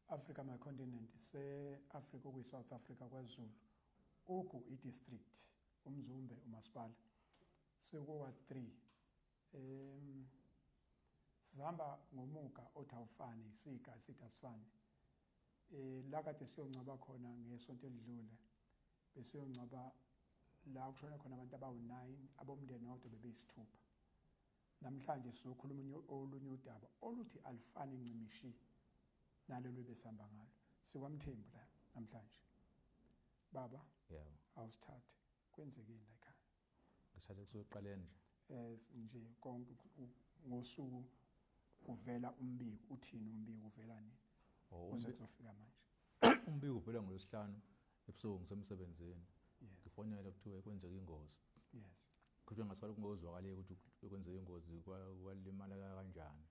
Africa my continent se-Africa okuyi-South Africa kwaZulu ugu i-district uMzumbe umasipala sekuwa 3 sihamba ngomuga othi awufani isiga esithi asifani la kade siyongcwaba khona ngesonto elidlule besiyongcwaba la kushona khona abantu abawu-9 abomndeni owodwa bebeyisithupha. Namhlanje sizokhuluma olunye udaba oluthi alifani ncimishi nalolu besihamba ngalo. SikwaMthembu la namhlanje. Baba, yebo, awusithathe. Kwenzekeni la ekhaya? Ngisathe kusuqaleni nje. Nje konke ngosuku kuvela umbiko, uthini umbiko, uvela nini? Oh, Kuze kuzofika manje. Umbiko uvela ngoLwesihlanu ebusuku ngisemsebenzini. Yes. Ngifonela kuthiwe kwenzeka ingozi. Yes. Kuthiwa ngaswala kungozwakaleki ukuthi kwenzeka ingozi kwalimala kanjani.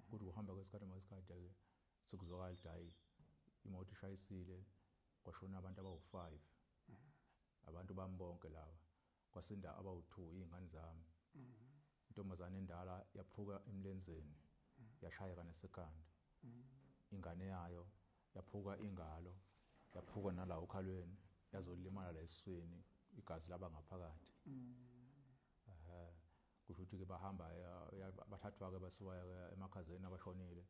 Kuthi kuhamba kwesikhathi masikhathi ke sekuzwakala ukuthi hayi imoto ishayisile kwashona abantu abawu-5. Abantu bami bonke laba. Kwasinda abawu-2 izingane zami. Intombazane endala yaphuka emlenzeni yashayeka nesekhanda. Ingane yayo yaphuka ingalo, yaphuka nala okhalweni, yazolimala la esiswini, igazi laba ngaphakathi. Kusho ukuthi ke bahamba bathathwa ke basuka emakhazeni abashonile,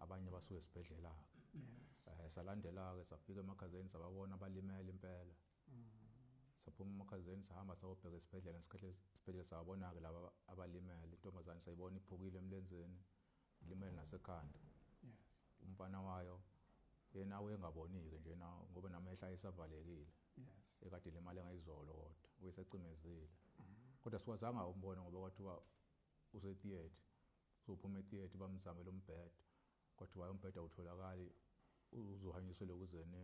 abanye basuka esibhedlela. Yes. Salandela ke safika emakhazeni sababona abalimele impela. Saphuma emakhazeni sahamba sayobheka esibhedlela, ngesikhathi esibhedlela sabona ke laba abalimele. Intombazane sayibona iphukile emlenzeni, ilimele nasekhanda. Yes. Umfana wayo yena wengabonike nje na ngoba namehla esavalekile. Yes. Ekade limale ngayizolo kodwa uyesecimezile. Kodwa sikwazanga umbona ngoba kwathiwa use theatre. Uzophuma etheatre bamzamele umbhede. Kwathiwa umbhede awutholakali uzohanjiselwa ukuze ne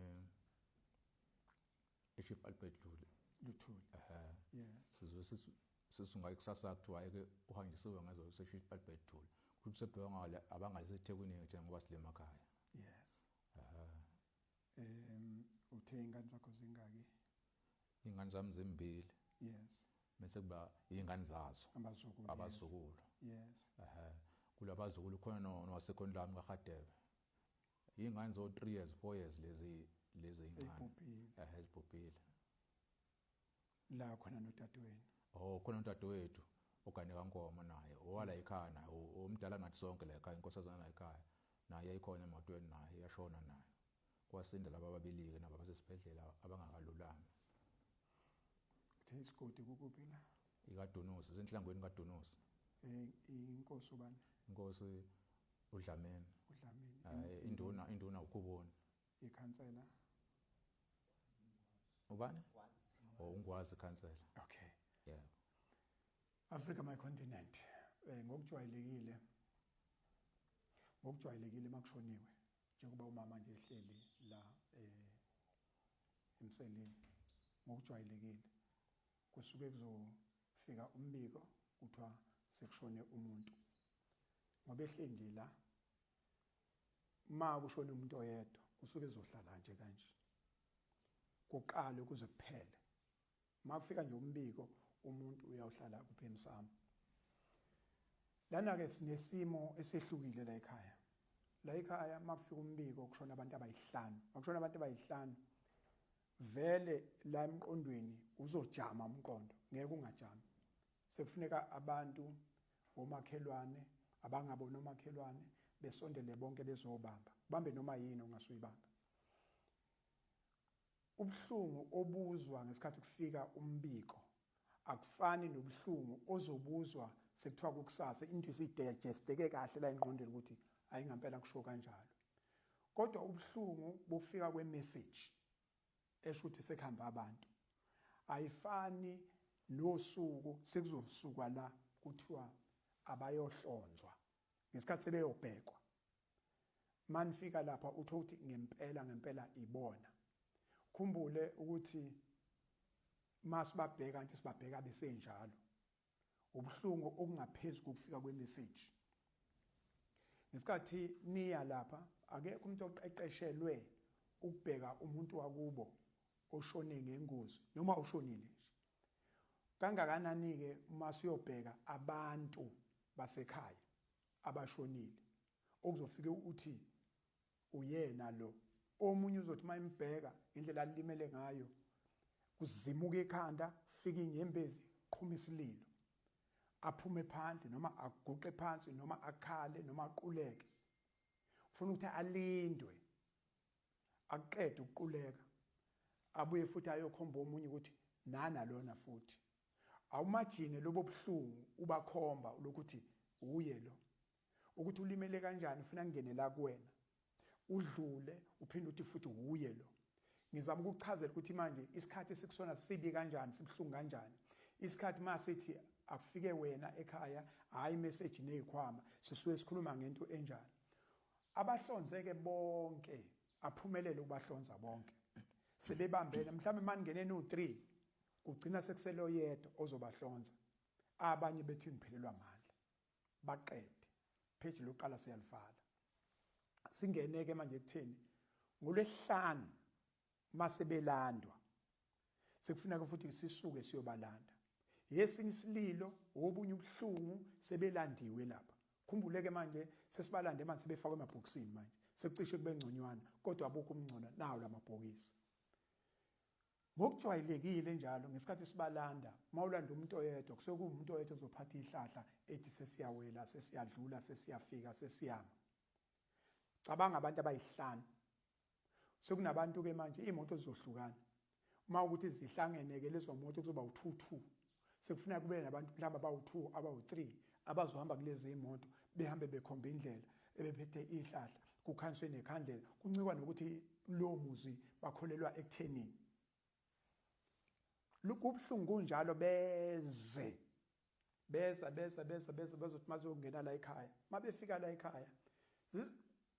eChief Albert Lule. Luthuli. Ehhe. Yes. Sizwe sisunga ikusasa kuthiwa eke uhanjisiwe ngazo seChief Albert Lule. Kuthi sebheka ngale abangalise eThekwini nje ngoba sile emakhaya. Yes. Ehhe. Uthe ingane zakho zingaki? Ingane zami zimbili. Yes. Bese kuba ingane zazo. Abazukulu. Abazukulu. Yes. Ehhe. Kulabazukulu khona nowasekhona lami kaHadebe. Ingane zo 3 years 4 years lezi ingane. Ezibhubhile. Ehhe ezibhubhile. La khona nodadewenu. Oh khona udadewethu ogane kaNkomo naye owala ekhaya naye omdala nathi sonke la ekhaya inkosazana la ekhaya naye yayikhona emotweni naye yashona naye. Kwasinda laba ababili ke nabo abasesibhedlela abangakalulami. Uthe isigodi kukuphi la? IkaDunusi, isenhlangweni kaDunusi. Inkosi ubani? Inkosi uDlamini. uDlamini. Induna uKhuboni. Ikhansela. Ubani? Oh ungwazi ikhansela. Okay. Yeah. Africa my continent. Ngokujwayelekile makushoniwe njengoba umama nje ehleli la emseleni ngokujwayelekile kusuke kuzofika umbiko kuthiwa sekushone umuntu ngoba ehleli nje la ma kushone umuntu oyedwa usuke ezohlala nje kanje kuqale kuze kuphele. Makufika nje umbiko umuntu uyawuhlala kuphi emsamo. Lana ke sinesimo esehlukile la ekhaya. La ekhaya makufika umbiko kushona abantu abayihlanu. Makushona abantu abayihlanu vele la emqondweni uzojama umqondo, ngeke ungajami. Sekufuneka abantu omakhelwane abangabona omakhelwane besondele bonke bezobamba. Bambe noma yini ongasuyibamba. Ubuhlungu obuzwa ngesikhathi kufika umbiko akufani nobuhlungu ozobuzwa sekuthiwa kukusasa, into isidigesteke kahle la engqondweni ukuthi hayi ngempela kusho kanjalo. Kodwa ubuhlungu bufika kwemessage esho ukuthi sekuhamba abantu ayifani nosuku sekuzosukwa la kuthiwa abayohlonzwa ngesikhathi sebeyobhekwa. Manifika lapha utho ukuthi ngempela ngempela ibona. Khumbule ukuthi masibabheka nje sibabheka besenjalo. Ubuhlungu okungaphezulu kokufika kwemessage. Ngesikhathi niya lapha akekho umuntu oqeqeshelwe ukubheka umuntu wakubo oshone ngengozi noma ushonile nje. Kangakanani ke uma siyobheka abantu basekhaya abashonile okuzofike uthi Uyena lo. Omunye uzothi uma imbheka indlela alimele ngayo, kuzimuka ikhanda, kufika inyembezi, qhuma isililo. Aphume phandle noma aguqe phansi noma akhale noma aquleke. Ufuna ukuthi alindwe aqede ukuquleka abuye futhi ayokhomba omunye ukuthi nana lona futhi. Awumajine lobo buhlungu ubakhomba lokuthi uye lo. Ukuthi ulimele kanjani ufuna ngene la kuwena. Udlule uphinde uthi futhi uye lo. Ngizama ukukuchazela ukuthi manje isikhathi esikusona sibi kanjani, sibuhlungu kanjani. Isikhathi masithi akufike wena ekhaya, hayi message nezikhwama, sisuke sikhuluma ngento enjani. Abahlonzeke bonke, aphumelele ukubahlonza bonke. Sebebambene, mhlawumbe maningene no-3 kugcina sekusele oyedwa ozobahlonza. Abanye bethi ngiphelelwa amandla. Baqede. Page lokuqala siyalivala. Singene ke manje ekutheni ngolwesihlanu masebelandwa sekufuneka futhi sisuke siyobalanda. Yesinye isililo, obunye ubuhlungu, sebelandiwe lapha. Khumbuleke manje sesibalande manje sebefakwe emabhokisini manje. Sekucishe kube ngconywana kodwa abukho umngcono nawo lamabhokisi. Ngokujwayelekile njalo ngesikhathi sibalanda, mawulanda umuntu oyedwa kusuke kuwumuntu oyedwa ozophatha ihlahla ethi sesiyawela, sesiyadlula, sesiyafika, sesiyama. Cabanga abantu abayihlanu. Sekunabantu ke manje imoto zizohlukana. Uma ukuthi zihlangene ke lezo moto kuzoba u2 2. Sekufuneka kube nabantu mhlawumbe abawu2, abawu3 abazohamba kulezi imoto behambe bekhomba indlela ebephethe ihlahla kukhanyiswe nekhandlela kuncikwa nokuthi lo muzi bakholelwa ekuthenini. Kubuhlungu kunjalo beze beza beza beza beza bazothi mazongena la ekhaya. Mabefika la ekhaya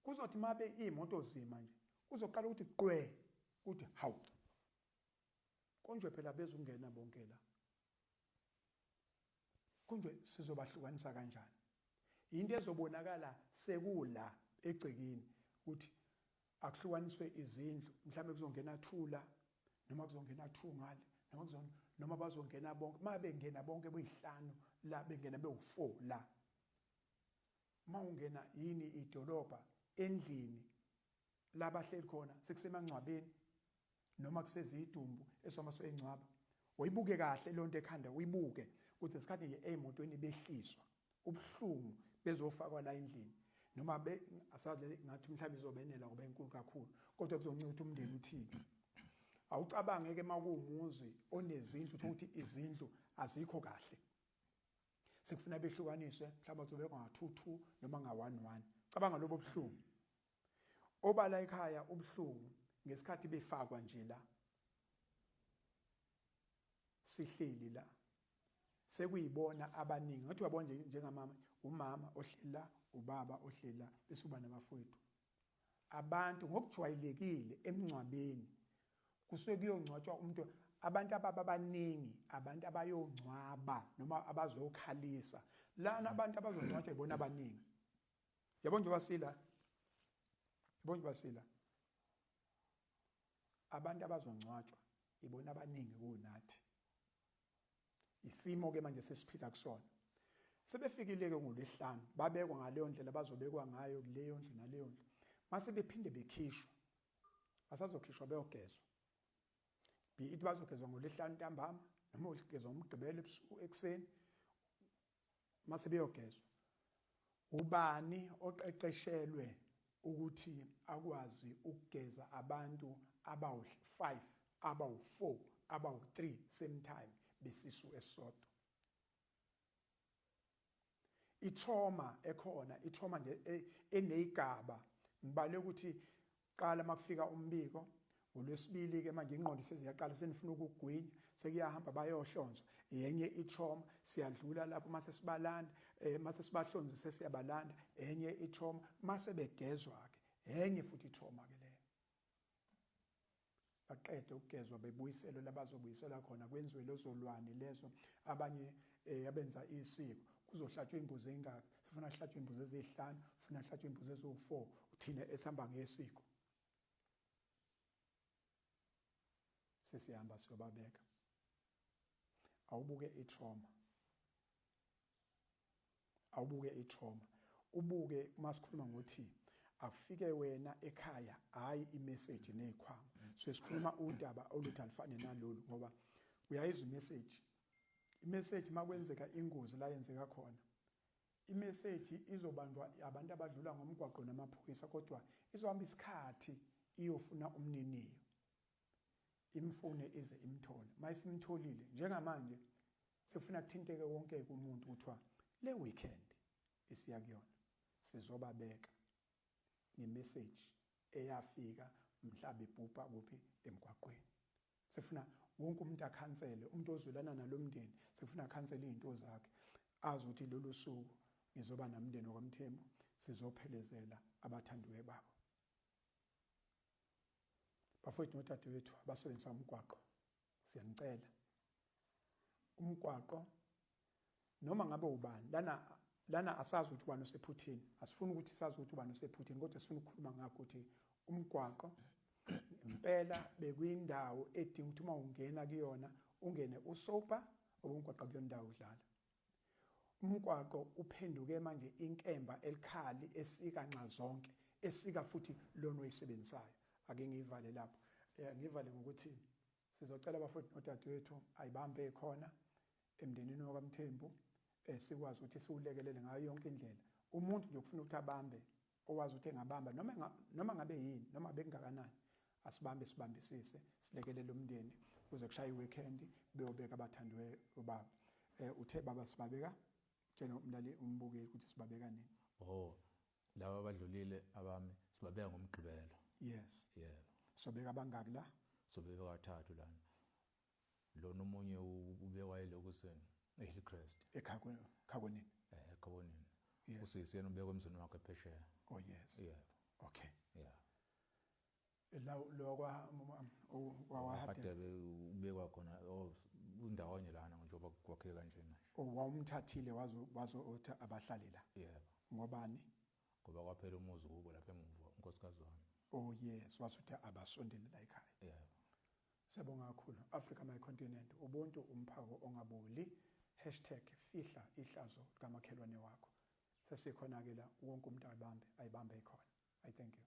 kuzothi mabe imoto zima nje kuzoqala ukuthi qwe kuthi hawu konje phela bezungena bonke la. Konje sizobahlukanisa kanjani? Into ezobonakala sekula egcekeni ukuthi akuhlukaniswe izindlu, mhlawumbe kuzongena 2 la noma kuzongena 2 ngale noma kuzona noma bazongena bonke. Mabengena bonke beyihlanu la, bengena bewu4 la. Mawungena yini idolobha endlini labahleli khona sekusemangcwabeni noma kusezidumbu esoma soyingcwaba. Uyibuke kahle lonto ekhanda, uyibuke ukuthi isikhathi nje emotweni behliswa ubuhlungu bezofakwa la endlini noma be asazi ngathi mhlawumbe izobenela ngoba inkulu kakhulu, kodwa kuzoncika ukuthi umndeni uthini. Awucabange ke makuwumuzi onezindlu ukuthi izindlu azikho kahle, sekufuna behlukaniswe mhlawumbe bazobekwa nga-2 2 noma nga-1 1. Cabanga lobo buhlungu obala ekhaya, ubuhlungu ngesikhathi befakwa nje la sihleli la sekuyibona abaningi ngathi uyabona nje njengamama, umama ohleli la, ubaba ohleli la, bese uba nabafowethu. Abantu ngokujwayelekile emngcwabeni kusuke kuyongcwatshwa umuntu, abantu ababaningi abantu abayongcwaba noma abazokhalisa lana, abantu abazongcwatshwa ibona abaningi. Yabo nje basila, yabo nje basila, abantu abazongcwatshwa ibona abaningi kunathi. Isimo ke manje sesiphila kusona. Sebefikile ke ngolwesihlanu, babekwa ngaleyo ndlela bazobekwa ngayo kuleyo ndlu naleyo ndlu. Mase bephinde bekhishwa, basazokhishwa beyogezwa. Be it bazogezwa ngolwesihlanu ntambama noma ugezwa ngomgqibelo ebusuku ekuseni, mase beyogezwa. Ubani oqeqeshelwe ukuthi akwazi ukugeza abantu abawu-5, abawu-4, abawu-3 same time besisu esisodwa? I-trauma ekhona, i-trauma nje eneyigaba. Ngibale ukuthi qala makufika umbiko ngolwesibili ke manje ingqondo seziyaqala senifuna ukugwinya, sekuyahamba bayohlonzwa, yenye i-trauma. Siyadlula lapho mase sibalanda, mase sibahlonzise sesiyabalanda, enye i-trauma. Mase begezwa ke, enye futhi i-trauma ke leyo. Baqede ukugezwa bebuyiselwe labazobuyiselwa khona, kwenziwe lezolwane lezo. Abanye abenza isiko, kuzohlatshwa imbuzi engaka, sifuna kuhlatshwe imbuzi ezihlanu, sifuna kuhlatshwe imbuzi eziwu4, thina esihamba ngesiko sesihamba siyobabeka. Awubuke i-trauma, awubuke i-trauma, ubuke uma sikhuluma ngothi Akufike wena ekhaya, hayi imessage nezikhwama. So sikhuluma udaba oluthi alifane nalolu, ngoba uyayizwa imessage. Imessage makwenzeka ingozi la yenzeka khona, imessage izobanjwa abantu abadlula ngomgwaqo namaphoyisa, kodwa izohamba isikhathi iyofuna umniniyo, imfune ize imthole. Mayisimtholile njengamanje sekufuna kuthinteke wonke umuntu, kuthiwa le weekend isiya kuyona sizobabeka ngemessage eyafika mhla bebhubha kuphi emgwaqweni. Sifuna wonke umuntu akhansele, umuntu ozwelana nalomndeni sifuna akhansele izinto zakhe, azi ukuthi lolu suku ngizoba namndeni wakwaMthembu, sizophelezela abathandiwe babo. Bafowethu nodadewethu abasebenzisa umgwaqo, siyanicela, umgwaqo noma ngabe ubani lana lana asazi ukuthi ubani osephuthini, asifuni ukuthi sazi ukuthi ubani osephuthini, kodwa sifuna ukukhuluma ngakho ukuthi umgwaqo impela bekuyindawo edinga ukuthi uma ungena kuyona ungene usopa, ngoba umgwaqo kuyona indawo udlala. Umgwaqo uphenduke manje inkemba elikhali esika nxa zonke, esika futhi lona oyisebenzisayo. Ake ngiyivale lapho, ngivale ngokuthi sizocela abafowethu nodadewethu ayibambe khona emndenini wakwaMthembu, sikwazi ukuthi siwulekelele ngayo yonke indlela. Umuntu nje ufuna ukuthi abambe, owazi ukuthi engabamba noma ngabe yini, noma bekungakanani, asibambe, sibambisise, silekelele umndeni kuze kushaye i-weekend beyobeka abathandiwe babo. Uthe baba sibabeka, tshela umlali umbukeli ukuthi sibabeka nini. Oh, laba abadlulile abami sibabeka ngoMgqibelo. Yes. Yebo. Sobeka abangaki la? Sobeka kathathu lana. Lona omunye ubekwa elokuseni eHillcrest. Ekhakwenini. Ekhabonini. Usisi yena ubekwa emzini wakhe phesheya. Oh yes. Yebo. Okay. Yeah. La lo kwa waHadebe ubekwa khona undawonye lana njengoba kwakheke kanjena nje. Oh, wawumthathile wazo wazo uthi abahlali la. Yebo. Ngobani? Ngoba kwaphela umuzi kubo lapha emuva unkosikazi wami. Oh yes, wasuthi abasondele la ekhaya. Yebo. Siyabonga kakhulu. Africa My Continent, ubuntu umphako ongaboli. #fihla ihlazo likamakhelwane wakho. Sesikhona ke la, wonke umuntu ayibambe, ayibambe ikhona. I thank you.